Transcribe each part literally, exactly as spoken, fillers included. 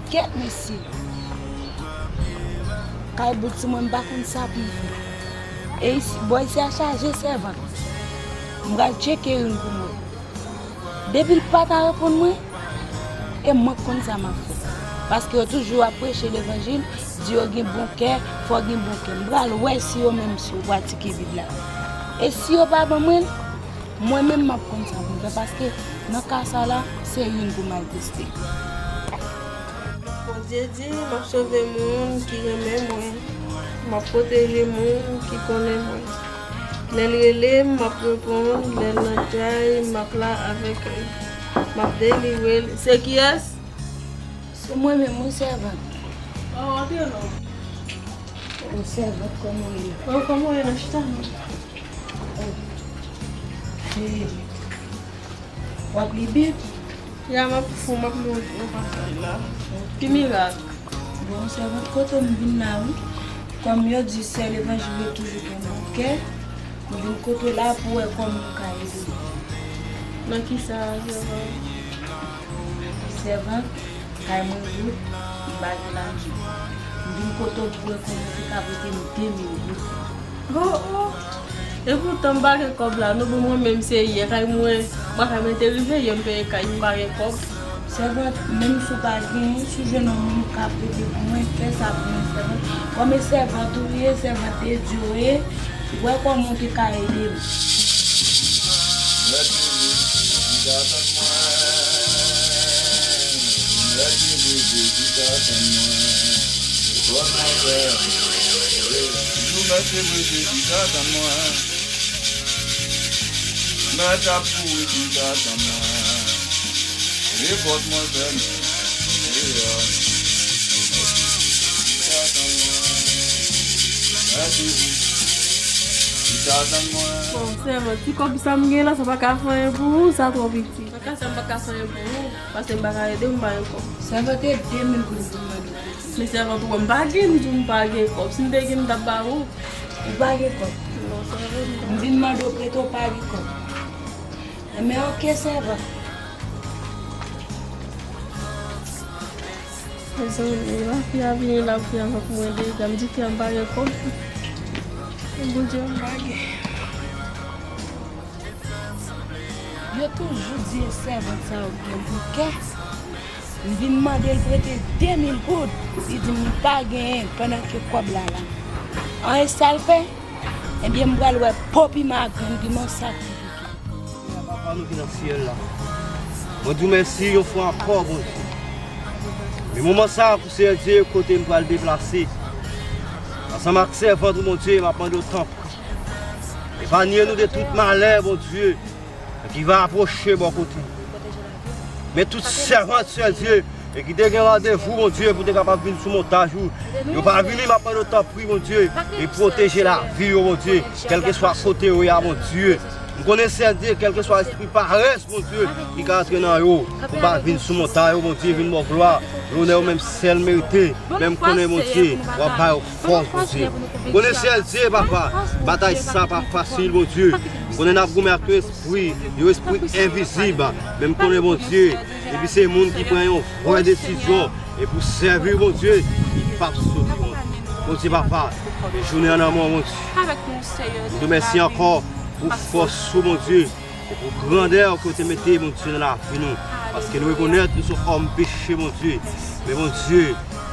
Kèt mesye. Kay bout sou mwen, m pa konn sa pou m fè. E isi, bò isi a chaje sèvant. M pral tcheke youn pou mwen. Depi l pa ta reponn mwen, e mwen k konn sa m ap fè. Paske yo toujou ap preche levanjil, di yo gen bon kè, fò gen bon kè. M pral wè si yo menm si yo pratike Bib la. E si yo pa ban mwen l, mwen menm m ap konn sa pou m fè, paske nan ka sa la, se youn pou m al teste. Bondye di, m ap sove moun ki renmen mwen. M ap pwoteje moun ki konnen mwen. Lè l rele m, m ap reponn. Lè l nan kay, m ap la avèk li. M ap delivre l. Se kiyès? Se mwen menm, wi, sèvant. Oh, antre non. Oh, sèvant, kòman w ye? Oh, kòman w ye nan chita non? Oh. Hey. W ap li Bib? Ya, m ap fou, m ap li yon, yon pasaj la. Ki mirak? Bon, sèvant, kote m vin la, wi. Kòm yo di sè levanjil yo toujou gen bon kè, m vin kote w la pou wè kòman m ka ede w. Nan ki sa, sèvant? Sèvant, kay mwen wout, m pa gen lajan. M vin kote w pou wè kòman w te ka prete m de mil goud. Oh, oh. Epoutan m pa gen kòb la, non, bon, mwen menm se yè, kay mwen, m pa ka mete rive yè m peye kay, m pa gen kòb. Sèvant, menm si w pa genyen, si w jwenn yon moun ou ka prete pou mwen, fè sa pou mwen, sèvant. Kòm e sèvant ou ye, sèvant de Dye w ye, wè kòman w te ka ede m. Mèsi pou vizit ki t ap tann mwen. Bon maten. Toujou mèsi pou vizit ki t ap tann mwen. Mèsi pou vizit ki t ap tann mwen. Repòt mwen fèmen. Ki t ap tann mwen. Mèsi pou vizit ki t ap tann mwen. Bon, sèvant, ti kòb sa m gen la, sa pa ka fè anyen pou ou, sa twò piti. Kaka sa m pa ka fè anyen pou ou, paske m pa ka ede w, m pa gen kòb. Sèvant, e de mil goud m te mande w. Men sèvant, ou wè m pa gen, m di w m pa gen kòb. Si m te gen, m t ap ba ou. Ou pa gen kòb? Non, sèvant, m pa. M vin mande w prete, w pa gen kòb. Enben, oke, sèvant. Mezanmi, lafi a vini la, fi a fè pou mwen deja. M di fi a m pa gen kòb. Bondye, m pa gen. Yo toujou di e sèvant sa yo gen bon kè. M vin mande l prete de mil goud. Li di m li pa genyen pandan ke kòb la la. An e sa l fè? Ebyen, m pral wè po piman ak grenn piman sa ki piman. Papa nou ki nan syèl la, mwen di w mèsi yon fwa ankò, Bondye. Men moman sa a, pou Seyè Dye, kote m pral deplase, ansanm ak sèvant ou, Bondye, m ap mande w tanpri, epanye nou de tout malè, Bondye, ki va apwoche bò kote. Men tout sèvant, Seyè Dye, e ki te gen randevou, Bondye, pou te kapab vin sou montaj ou. Yo pa vini, m ap mande w tanpri, Bondye, e pwoteje lavi yo, Bondye, kèlkeswa kote yo ye a, Bondye. M konnen, Seyè Dye, kèlkeswa espri parès, Bondye, ki ka antre nan yo, pou pa vin sou montaj ou, Bondye, vin ba w glwa, lonè ou menm sèl merite. Men m konnen, Bondye, w ap ba yo fòs, Bondye. M konnen, Seyè Dye, papa, batay sa pa fasil, Bondye. M konnen n ap goumen ak yon espri, yon espri envizib. Men m konnen, Bondye, epi se moun ki pran yon vrè desizyon e pou sèvi w, Bondye, li p ap soti wont. Bondye, papa, jounen an nan men w, Bondye. M di w mèsi ankò pou fòs ou, Bondye, e pou grandè ke w te mete, Bondye, nan lavi nou. Paske nou rekonèt nou se òm peche, Bondye. Men, Bondye,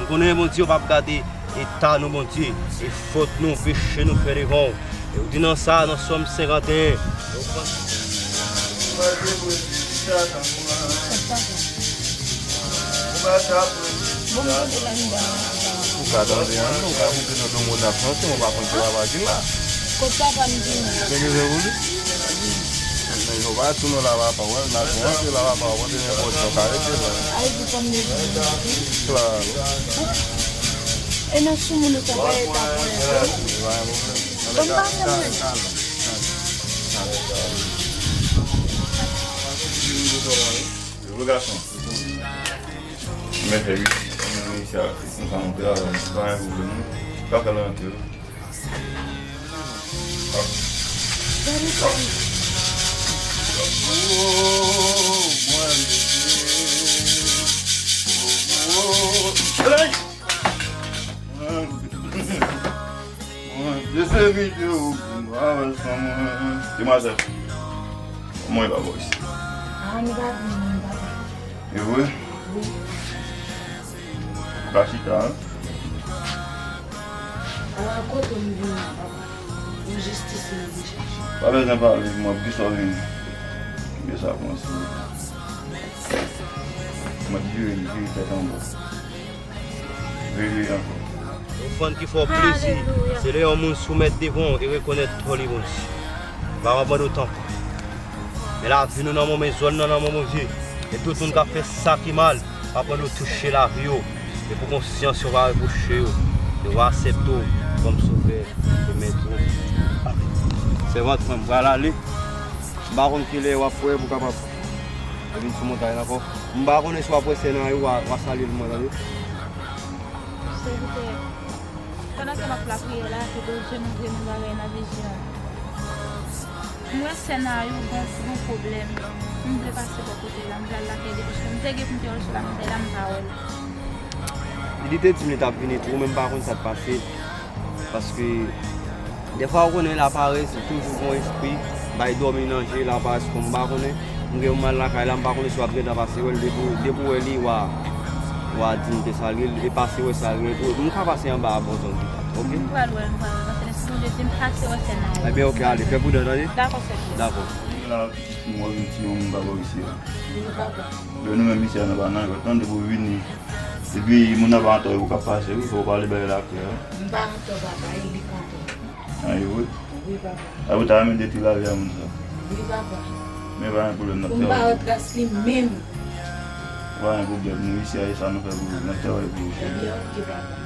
m konnen, Bondye, w p ap gade eta nou, Bondye, e fòt nou, peche nou fè devan w. E w di nan sa, nan Sòm senkanteyen, ou ka tande an, ou ka koupe nan domon nan franse, mwen pa konn ki lava ki la. Kot papa m di nou? Gen bezwen pou li? Men yo pa tou non lava pawòl, nan konse lava pawòl, mwen te gen pòsyon karete la. Ay, di pa m bezwen. Klaro. E nan sou moun ou sa pa eta pwen. Bon, m pa konn mwen. Yo, gason. Mwen fè wi. Mwen isi a, se konsa nou travay, nou pa gen pwoblèm, non. Pa fè l rantre, wi. Gade sa. Oh, mwen, oh, Hey! Mwen, mwen, de se videyo, mwen pa wè san mwen. Demwazèl, kòman e papa isi? Ah, nou pa vini, non, papa. E vre? Wi. Ou ka chita, wi. Ala kote m vini an, papa. Yon jistis mwen vin chache. Pa bezwen pale, m ap gen sa w vini. Gen sa konsa. M ap vire, vire tèt anba. Vire ankò. Ofrann ki fè w plezi, se lè yon moun soumèt devan w e rekonèt tò li, Bondye. Pa w ap mande w tanpri. Men lavi nou nan men w, men zòn nan nan men w, Bondye. E tout moun k ap fè sa ki mal, pa pran yo touche lavi yo. E pou konsyans yo pa repwoche yo. Yo va aksepte w kòm sovè e mèt yo. Sèvant mwen, m pral ale. M pa konn kilè w ap wè pou kapab vin sou montay la ankò. M pa konnen si w ap wè sè nan yo, w a, w a salye l mwen, tande. Sèvitè, pandan ke m ap lapriyè la, ke Bondye montre m yon bagay nan vizyon. M wè sè nan yo gon, gon pwoblèm. M vle pase bò kote la, m vle al lakay li, paske m te gen pou m te wè l sou lamontay la, m pa wè l. Li te di m li t ap vini tou, men m pa konn sa k pase. Paske dèfwa ou konnen laparès, toujou gon espri bay dòmi nan je, laparès, kòm m pa konnen. M gen yon mal lakay la, m pa konnen si w ap gentan pase wè l, depi, depi w wè li, w a, w a di m te salye l, e pase wè salye l. M ka pase anba a bò zòn pita, oke? M pral wè l, m pral wè l, paske lè si Bondye di m pase wè sè nan yo. Ebyen, oke, ale, fè pwidan, tande? Dakò, sèvitè. Dakò. Mwen la, pitit mwen, yon ti yon moun pa bò isi a. Wi, papa. Lè nou menm isi a, nou pa nan jwèt, tande, pou vini. Epi, moun nan pa antò, ou ka pase, wi, fò w pale bay lakè a. M pa antò, papa, e li k antò. A, e vre? Wi, papa. A, ou ta renmen detwi lavi a moun sa? Wi, papa. Men pa gen pwoblèm, n ap travay pou li. Pou m pa wè tras li menm. Pa gen pwoblèm, nou isi a, e sa nou fè pou li, n ap travay pou li. Ebyen, oke, papa.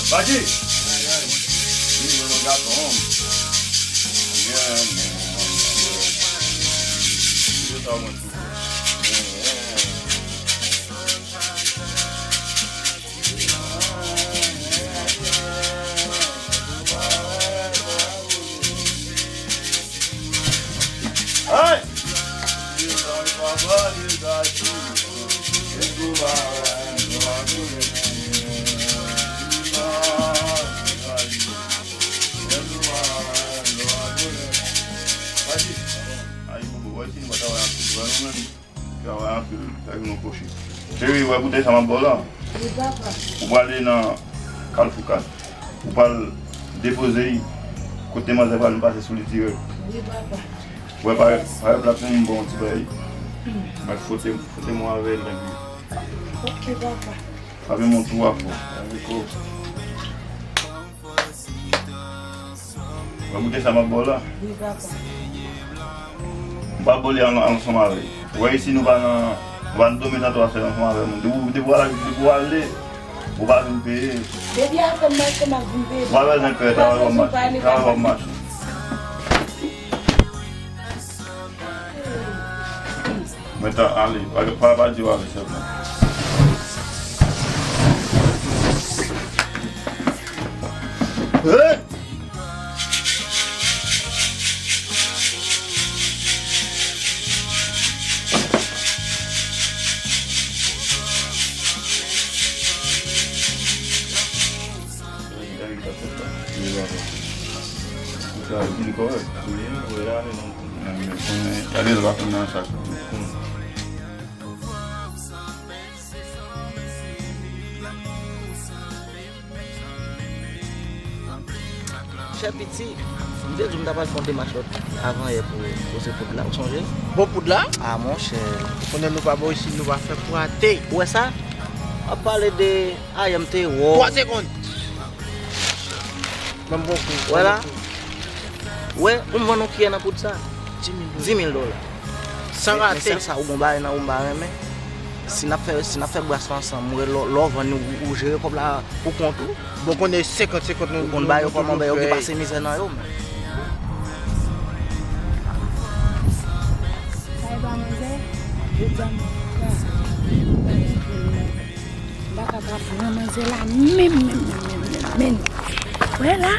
Badi! Wi, mwen gason. Travay anpil, sa gen yon kwochi. Cheri, wè boutèy sa m ap ba w la? Wi, papa. Ou prale nan Kalfou kat. Ou pral depoze l kote manzè pral pase sou li dirèk. Wi, papa. Wè, parèt, parèt la pou m ba w yon ti bagay. Mwen fwote, fwote mwen avè l, tanpri. Oke, papa. Frape m yon twa fò. Wè boutèy sa m ap ba w la? Wi, papa. M pa ba w li an, ansanm avè l. Ou wè isi nou pa nan, nou pa nan dòmi tanto afè ansanm avè moun. Depi, depi w al, depi w ale, ou pa vin peye. Depi afè m mache, m ap vin peye. Ou pa bezwen pè, travay w ap mache. Travay w ap mache. Mwen ta ale, pa, pa, pa di w ale sèlman. Hey! Li kòrèk. Gade l pa konn nan sa. Chè piti, m te di w m ta pral fè yon demach lòt avan yè pou, pou se poud la, ou sonje? Bon poud la? A, monchè. Konnen nou pa bò isi, nou pa fè pou ate. Ou wè sa? W ap pale de ayè m te wè w. Twa segonn. Ban m bon kou. Wè la? Wè, ou m vann yon kiyè nan poud sa? Di mil dola. Di mil dola. San rate. Men, men sèl sa, ou gon bagay nan ou m pa renmen. Si n ap fè, si n ap fè bras la ansanm, ou, lè, lè w vann, ou, ou jere kòb la pou kont ou. Bon, konnen senkant senkant nou, ou konn ba yo kòman ba yo ki pase mizè nan yo, men. Yo di a m pa, m pa ka pa pran manzè la menm, menm, menm, menm, menm, menm. Wè la,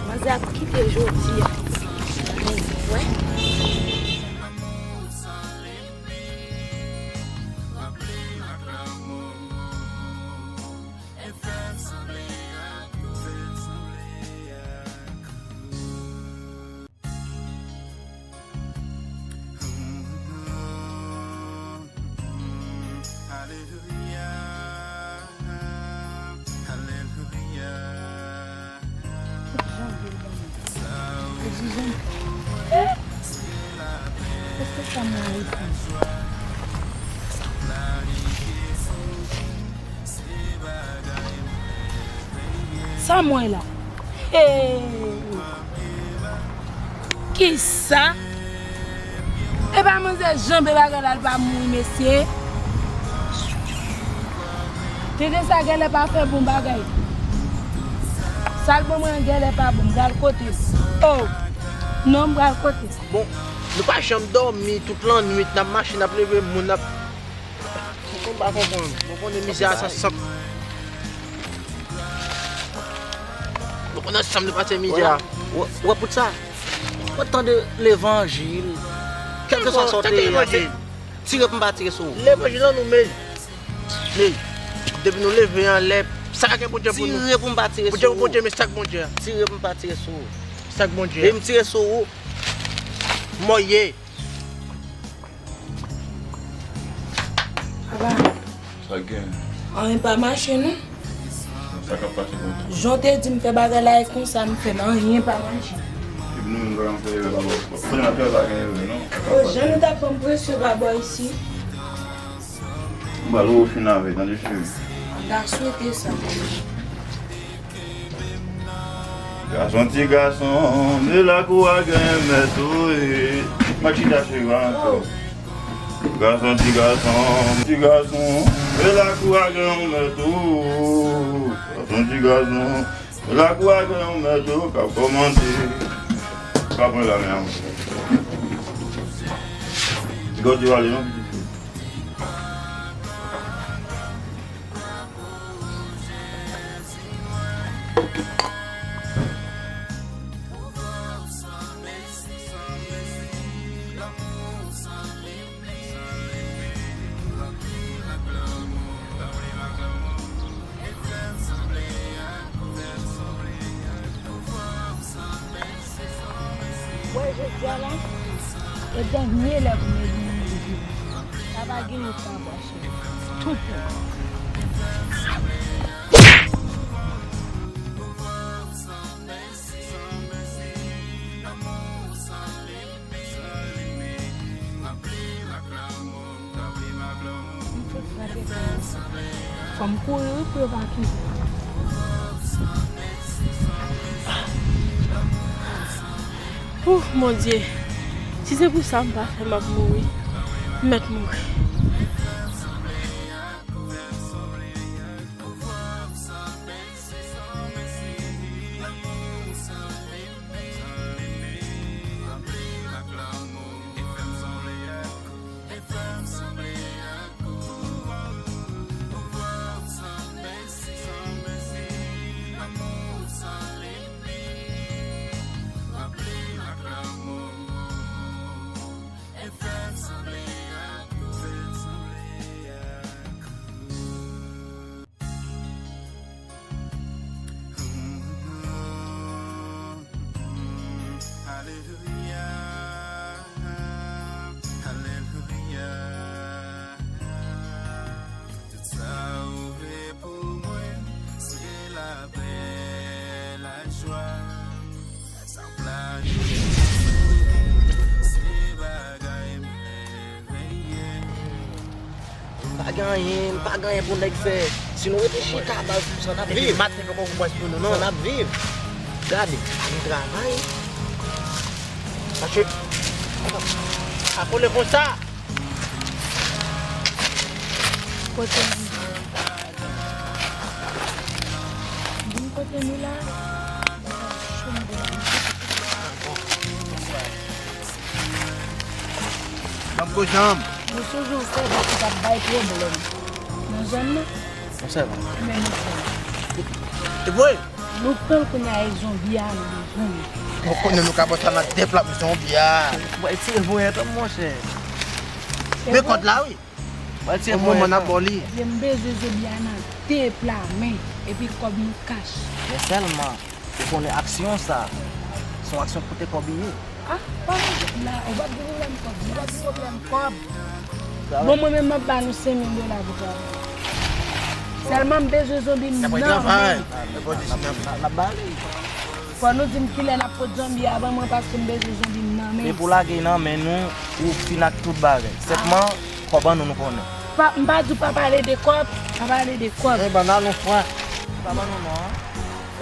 manzè ap kite jodi a. Wè. Alelouya, alelouya. Sa ou... Èske sa mwen reponn? Sa mwen la. Hey! Kisa? Epa manzè janbe bagay la, l pa mouri, mesye. Tete sa gèlè pa fè bon bagay. Sa l ban mwen an gèlè pa bon, m pral kote l. Oh! Non, m pral kote l. Bon, nou pa janm dòmi tout lannwit, n ap mache, n ap leve moun, n ap... Mwen pa konprann. Mwen konnen mizè a san sant. Mwen konnen san nou pase mizè a. Wè, wè, wè pou sa. Mwen tande levanjil. Kèlkeswa sa w te ye a, se tire pou m pa tire sou ou. Levanjil an nou, men, men, depi nou leve anlè, sa ka gen Bondye pou nou. Tire pou m pa tire sou ou. Bondye, Bondye, men sa k Bondye a. Tire pou m pa tire sou ou. Sa k Bondye a. E m tire sou ou, mò ye. Papa. Sa k gen? Anyen pa mache, non. Sa k ap pase konsa? Jan w te di m fè bagay la, e konsa m fè l, anyen pa mache. Epi nou menm, nou pa janm fè erè, papa. Kounye a fè pa gen erè, non. O, jan nou t ap ban m presyon pa bò isi. M pral refini avè, tande, cheri. M ta swete sa. Gason, ti gason, men lakou a gen yon mèt ou ye. Mwen chita sou yo ankò. Gason, ti gason, ti gason, men lakou a gen yon mèt ou. Gason, ti gason, men lakou a gen yon mèt ou k ap kòmande. Pa pran la men an. Ti gòt yo ale non, pitit fi. Wè, jodi a la, e dènye lè pou m leve nan legliz. Sa pa gen yon tan ankò, cheri. Tout tan. Fò m kouri, wi, pou yo pa akize m. Ouf, Bondye. Si se pou sa m pa fè, m ap mouri. M mèt mouri. Alelouya, alelouya. Tout sa ou vle pou mwen, se lapè, lajwa. Sa w planifiye sou mwen, se bagay m vle veye. Pa gen anyen, pa gen anyen pou nèg fè. Si nou rete chita baz konsa, n ap viv. Maten poko pou pwès pou nou, non. Sa n ap viv. Gade, pa gen travay. Mache. Pa kole konsa. Kote nou? Vin kote nou la. Cho m vin. M Janm ko janm. Nou sonje yon sèvant ki t ap bay pwoblèm nan zòn nan? Yon sèvant? Men nou pran l. E vre? Nou pran l kounye a, e zonbi a nou bezwen. Mwen konnen nou ka pran sa nan de flap zonbi a. Mwen tire voyant an, monchè. Men kòd la, wi. Mwen tire voyant an. Yon moman n ap ba w li. Ebyen, m bezwen zonbi a nan de pla men, epi kòb nou kach. Men sèlman, ou konnen aksyon sa, se yon aksyon k koute kòb li ye. Ah, pa gen la, ou p ap gen pwoblèm kòb, ou p ap gen pwoblèm kòb. Bon, mwen menm, m ap ba nou senk mil dola pou travay. Sèlman, m bezwen zonbi m nan men. N ap travay. N ap, n ap, n ap ba li. Fò nou di m kilè n ap pot zonbi a ban mwen, paske m bezwen zonbi m nan men. E pou lage nan men nou, ou fin ak tout bagay. Sèlman, kòb an nou, nou konnen. Pa, m pa di w pa pale de kòb, pa pale de kòb. Men bann nan nou fran. Pa ban nou non an.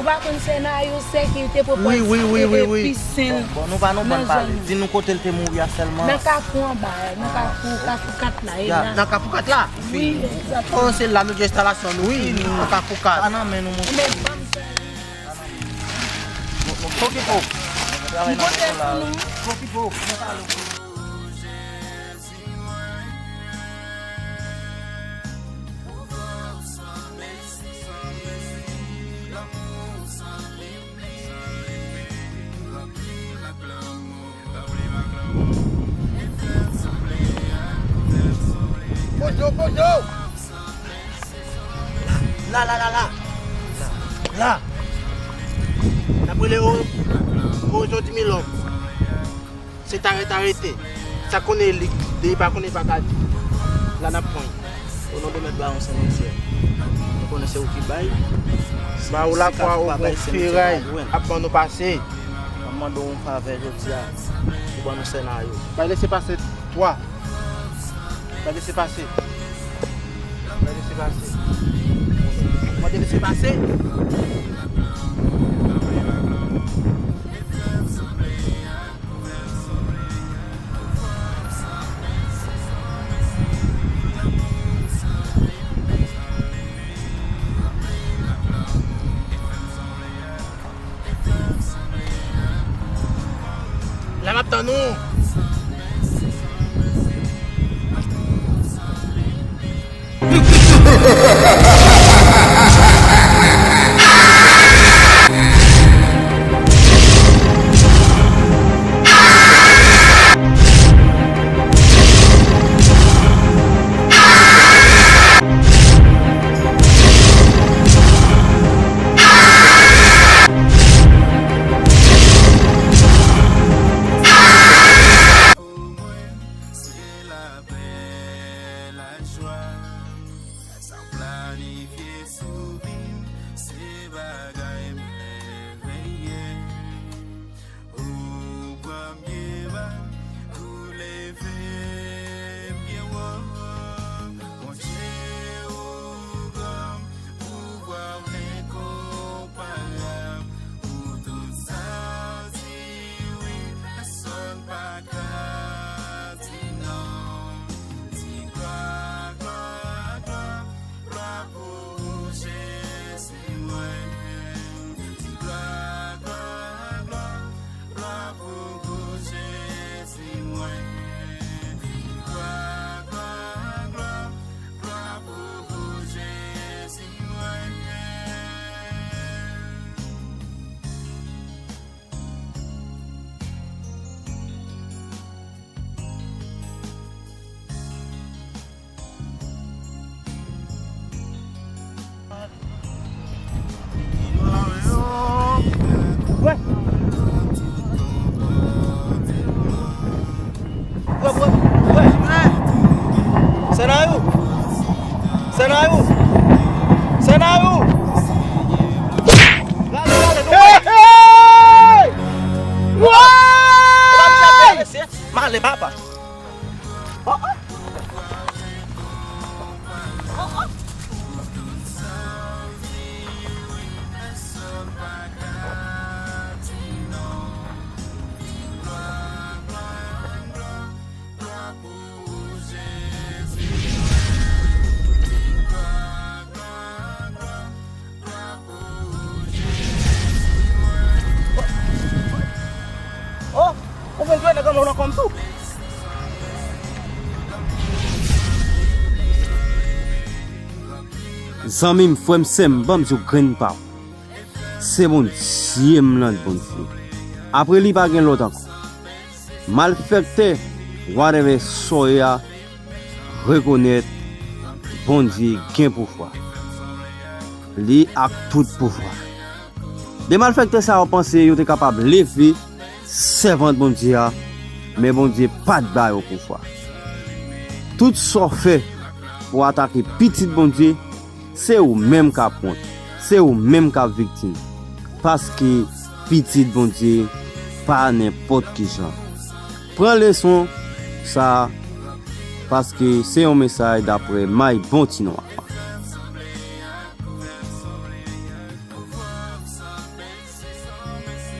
Ou pa konn Sènayo, sekirite, pwopriyete, wi, wi, wi, wi, wi. Epi sen. Bon, bon, nou pa nou bann pale. Di nou kote l te mouri a sèlman. Nan kafou anba, nan kafou, kafou kat la, e la. Nan kafou kat la? Wi, egzakteman. Oh, se la nou gen enstalasyon nou, wi, nan kafou kat. Pa nan men nou, monchè. Men ban m sèvis. Okipe w. M konte sou nou. Okipe w. Poze w, poze w! La, la, la, la. La. N ap rele o-, Orizon di mil lòm. Se ta rete, ta rete. Sa konnen li, depi pa konnen, pa ka di. La n ap pran. O non de Mèt Bawon Senmatyè. Nou konnen se ou ki bay. Ba ou lakwa, ou gon feray ap ban nou pase. M ap mande w yon favè jodi a. Ou ban nou Sènayo. Bay lese pase twa. Bay lese pase. Bay lese pase. Mande lese pase. La m ap tann ou. Zanmi m, frè m, sè m, ban m di w grenn pawòl. Se Bondye m nan Bondye. Apre li pa gen lòt ankò. Malfektè, whatever sa w ye a, rekonèt Bondye gen pouvwa. Li ak tout pouvwa. De malfektè sa yo panse yo te kapab leve sèvant Bondye a, men Bondye pa t ba yo pouvwa. Tout sa w fè pou atake pitit Bondye, se ou menm k ap wont, se ou menm k ap viktim. Paske pitit Bondye pa nenpòt ki jan. Pran leson sa a, paske se yon mesaj daprè May Bon Ti Nwa.